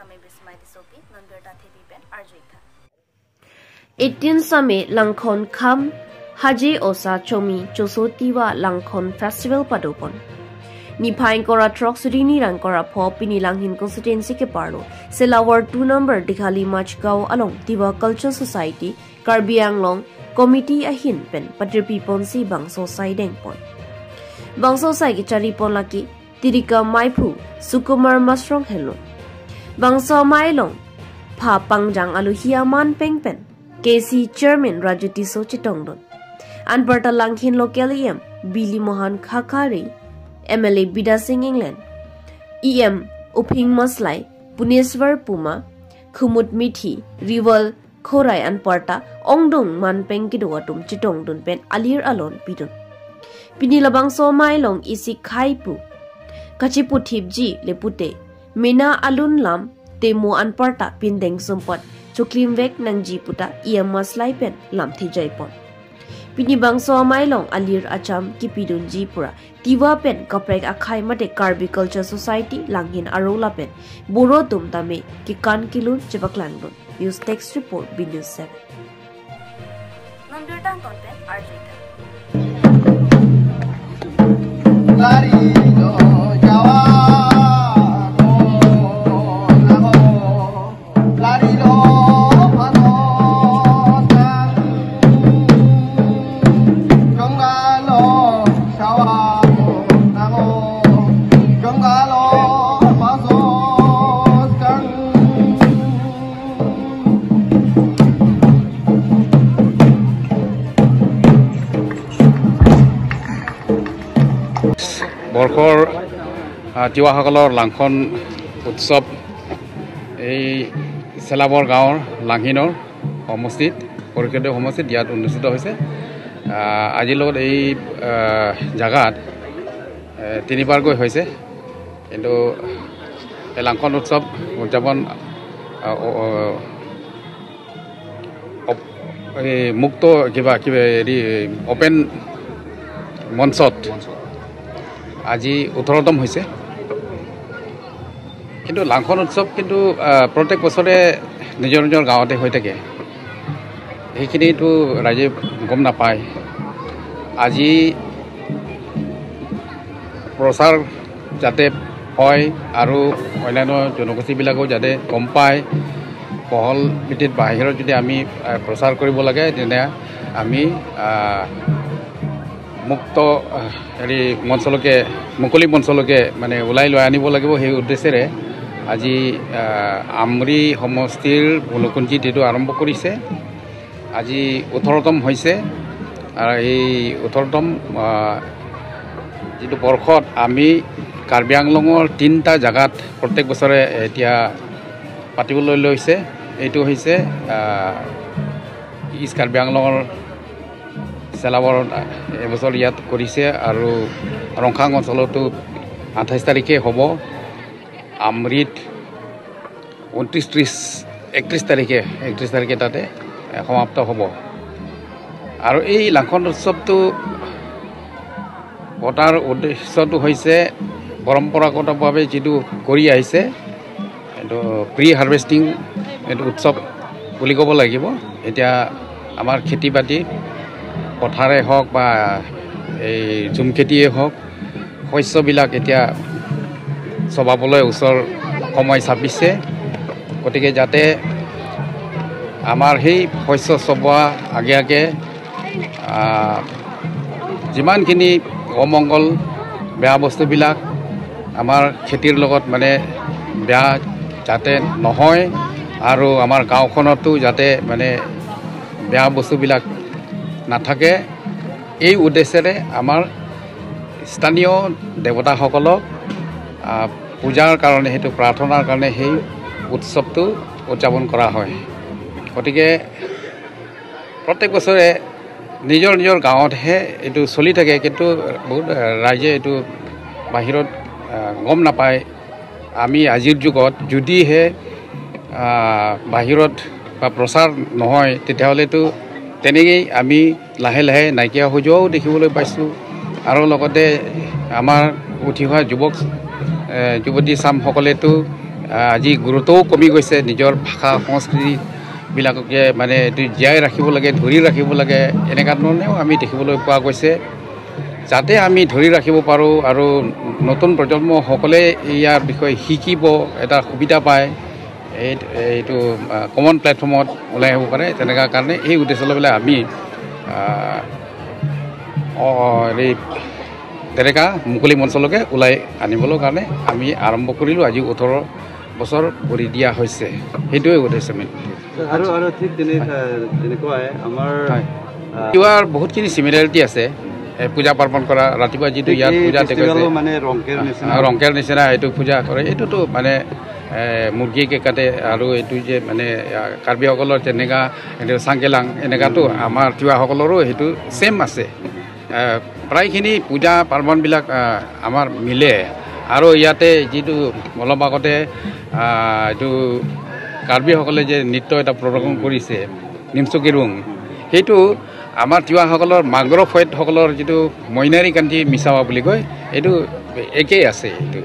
Same Bismai Disopi Nonbirta Thepi Pen Arjuitha 18 Same Langkhon Kham Haji Osa Chomi Chosotiwa Langkhon Festival Padopon Niphain Kora Truck Surini Rang Kora Pho Pini Langhin Constituency ke Parlo Selawar 2 number Dighali Majgaon along Tiwa Culture Society Karbi Anglong Committee ahin pen Patirpi Ponsi Bangso Sai Dengpon Bangso Sai ki Charipon laki Tirika Maiphu Sukumar Masrong Hello Bangso Mailong Pha Pangjang alu Hiaman Pengpen KC Chairman Raju Tiso Chitongdon Anparta Langhin Local EM Billy Mohan Khakari MLA Bida Singh England EM Uphing Maslai Puneswar Puma Khumut Mithi Rival Khorai Anparta Ongdong Manpeng Kidoatum Chitongdon Pen Alir Alon Pidon Pinilabang So Mailong Isi Khaipu Kachipu Thipji Lepute Mena Alun Lam Temo Anparta Pindeng Sumpot Chuklimvek Nangji Puta EM Maslai Pen Lam Thijaipon Pini Bangso Mailong Alir Acham Kipidun Jipura Tiwa Pen Kaprek Akhai Mate Karbi Culture Society Langhin Arola Pen Boro Tum Tame Kikan Kilun Chepaklandon News Text Report B News 7 Nonbirta Ton Pen Arjuitha বৰ্ষৰ তিৱাসকলৰ লাংখন উৎসৱ এই চেলাবৰ গাঁৱৰ লাংহিনৰ সমষ্টিত পৰিষদীয় সমষ্টিত ইয়াত অনুষ্ঠিত হৈছে। আজিৰ লগত এই জাগাত তিনিবাৰকৈ হৈছে, কিন্তু এই লাংখন উৎসৱ উদযাপন এই মুক্ত কিবা কিবা হেৰি অপেন মঞ্চত আজি 18তম হৈছে। কিন্তু লাংখন উৎসৱ কিন্তু প্ৰত্যেক বছৰে নিজৰ নিজৰ গাঁৱতে হৈ থাকে, সেইখিনিতো ৰাইজে গম নাপায়। আজি প্ৰচাৰ যাতে হয় আৰু অন্যান্য জনগোষ্ঠীবিলাকেও যাতে গম পায়, বহল ভিত্তিত বাহিৰত যদি আমি প্ৰচাৰ কৰিব লাগে তেনে আমি মুক্ত হেৰি মঞ্চলৈকে মুকলি মঞ্চলৈকে মানে ওলাই লৈ আনিব লাগিব। সেই উদ্দেশ্যেৰে আজি আমৰি সমষ্টিৰ ভুলুকুঞ্জিত এইটো আৰম্ভ কৰিছে। আজি 18তম হৈছে আৰু এই 18তম যিটো বৰ্ষত আমি কাৰ্বি আংলঙৰ 3টা জেগাত প্ৰত্যেক বছৰে এতিয়া পাতিবলৈ লৈছে। এইটো হৈছে ইষ্ট কাৰ্বি আংলঙৰ চেলাবৰত এবছৰ ইয়াত কৰিছে আৰু ৰংখাং অঞ্চলতো 28 তাৰিখে হ'ব, আমৰিত 29, 30, 31 তাৰিখে 31 তাৰিখে তাতে সমাপ্ত হ'ব। আৰু এই লাংখন উৎসৱটো পতাৰ উদ্দেশ্যটো হৈছে পৰম্পৰাগতভাৱে যিটো কৰি আহিছে এইটো প্ৰি হাৰ্ভেষ্টিং এইটো উৎসৱ বুলি ক'ব লাগিব। এতিয়া আমাৰ খেতি বাতি পথাৰে হওক বা এই ঝুম খেতিয়ে হওক, শস্যবিলাক এতিয়া চপাবলৈ ওচৰ সময় চাপিছে। গতিকে যাতে আমাৰ সেই শস্য চপোৱা আগে আগে যিমানখিনি অমংগল বেয়া বস্তুবিলাক আমাৰ খেতিৰ লগত মানে বেয়া যাতে নহয় আৰু আমাৰ গাঁওখনতো যাতে মানে বেয়া বস্তুবিলাক নাথাকে, এই উদ্দেশ্যেৰে আমাৰ স্থানীয় দেৱতাসকলক পূজাৰ কাৰণে সেইটো প্ৰাৰ্থনাৰ কাৰণে সেই উৎসৱটো উদযাপন কৰা হয়। গতিকে প্ৰত্যেক বছৰে নিজৰ নিজৰ গাঁৱতহে এইটো চলি থাকে, কিন্তু বহুত ৰাইজে এইটো বাহিৰত গম নাপায়। আমি আজিৰ যুগত যদিহে বাহিৰত বা প্ৰচাৰ নহয় তেতিয়াহ'লেতো তেনেকেই আমি লাহে লাহে নাইকিয়া হৈ যোৱাও দেখিবলৈ পাইছোঁ। আৰু লগতে আমাৰ উঠি অহা যুৱক যুৱতী চামসকলেতো আজি গুৰুত্বও কমি গৈছে। নিজৰ ভাষা সংস্কৃতিবিলাককে মানে এইটো জীয়াই ৰাখিব লাগে, ধৰি ৰাখিব লাগে, এনেকুৱা ধৰণেও আমি দেখিবলৈ পোৱা গৈছে। যাতে আমি ধৰি ৰাখিব পাৰোঁ আৰু নতুন প্ৰজন্মসকলে ইয়াৰ বিষয়ে শিকিব এটা সুবিধা পায়, এইটো কমন প্লেটফৰ্মত ওলাই আহিব পাৰে, তেনেকুৱা কাৰণে এই উদ্দেশ্য লৈ পেলাই আমি এই তেনেকুৱা মুকলি মঞ্চলৈকে ওলাই আনিবলৈ কাৰণে আমি আৰম্ভ কৰিলোঁ। আজি 18 বছৰ ভৰি দিয়া হৈছে, সেইটোৱে উদ্দেশ্য মেইন। আৰু আৰু ঠিক তেনেকুৱাই আমাৰ তিৱাৰ বহুতখিনি চিমিলাৰিটি আছে। পূজা পাৰ্বণ কৰা, ৰাতিপুৱা যিটো ইয়াত পূজা মানে ৰংকেৰ নিচিনা এইটো পূজা কৰে, এইটোতো মানে মুৰ্গীকে কাটে। আৰু এইটো যে মানে কাৰ্বিসকলৰ যেনেকুৱা এইটো চাংকেলাং, এনেকুৱাতো আমাৰ তিৱাসকলৰো সেইটো ছেইম আছে। প্ৰায়খিনি পূজা পাৰ্বণবিলাক আমাৰ মিলে। আৰু ইয়াতে যিটো অলপ আগতে এইটো কাৰ্বিসকলে যে নৃত্য এটা প্ৰদৰ্শন কৰিছে নিমচুকিৰুং, সেইটো আমাৰ তিৱাসকলৰ মাংগ্ৰ ফৈদসকলৰ যিটো মইনাৰী কান্তি মিছাৱা বুলি কয়, এইটো একেই আছে, এইটো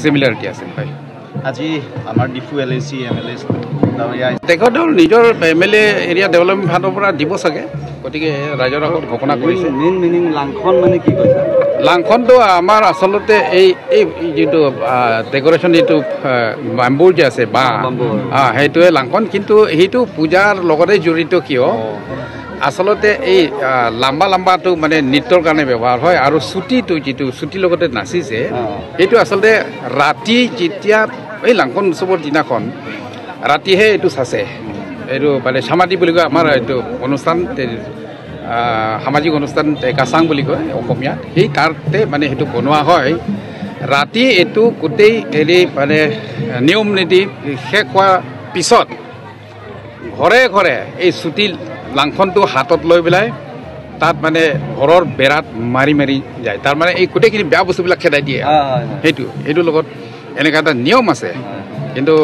চিমিলাৰিটি আছে। হয়, আজি আমাৰ Diphu L A C M L A তেখেতৰ নিজৰ M L A area development ফাণ্ডৰ পৰা দিব চাগে, গতিকে ৰাইজৰ আগত ঘোষণা কৰিছে। মেইন মিনিং লাংখন মানে কি কৈছে? লাংখনটো আমাৰ আচলতে এই এই যিটো ডেক'ৰেশ্যন যিটো বাম্বুৰ যে আছে বাঁহ, সেইটোৱে লাংখন। কিন্তু সেইটো পূজাৰ লগতে জড়িত কিয়, আচলতে এই লাম্বা লাম্বাটো মানে নৃত্যৰ কাৰণে ব্যৱহাৰ হয়, আৰু চুটিটো যিটো চুটিৰ লগতে নাচিছে সেইটো আচলতে ৰাতি যেতিয়া এই লাংখন উৎসৱৰ দিনাখন ৰাতিহে এইটো চাচে, এইটো মানে সামাধি বুলি কয় আমাৰ এইটো অনুষ্ঠান, সামাজিক অনুষ্ঠান কাচাং বুলি কয় অসমীয়াত, সেই তাতে মানে সেইটো বনোৱা হয়। ৰাতি এইটো গোটেই হেৰি মানে নিয়ম নীতি শেষ হোৱাৰ পিছত ঘৰে ঘৰে এই চুটি লাংখনটো হাতত লৈ পেলাই তাত মানে ঘৰৰ বেৰাত মাৰি মাৰি যায়, তাৰমানে এই গোটেইখিনি বেয়া বস্তুবিলাক খেদাই দিয়ে। সেইটো সেইটোৰ লগত এনেকুৱা এটা নিয়ম আছে। কিন্তু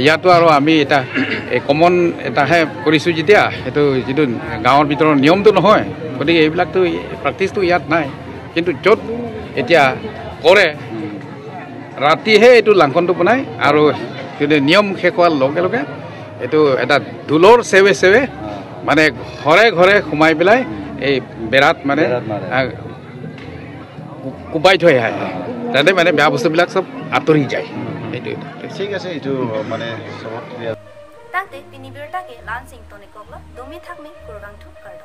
ইয়াতো আৰু আমি এটা এই কমন এটাহে কৰিছোঁ যেতিয়া, সেইটো যিটো গাঁৱৰ ভিতৰৰ নিয়মটো নহয়, গতিকে এইবিলাকতো প্ৰেক্টিচটো ইয়াত নাই। কিন্তু য'ত এতিয়া কৰে ৰাতিহে এইটো লাংখনটো বনায়, আৰু কিন্তু নিয়ম শেষ হোৱাৰ লগে লগে এইটো এটা ঢোলৰ চেৱে চেৱে মানে ঘৰে ঘৰে সোমাই পেলাই এই বেৰাত মানে কোবাই থৈ আহে, তাতে মানে বেয়া বস্তুবিলাক চব আঁতৰি যায়। সেইটো ঠিক আছে, এইটো মানে চবত তাতে পিনিবিৰটাকে লানসিং তনে কগলা দমি থাকমি কুৰগাংঠু কাৰ্ড।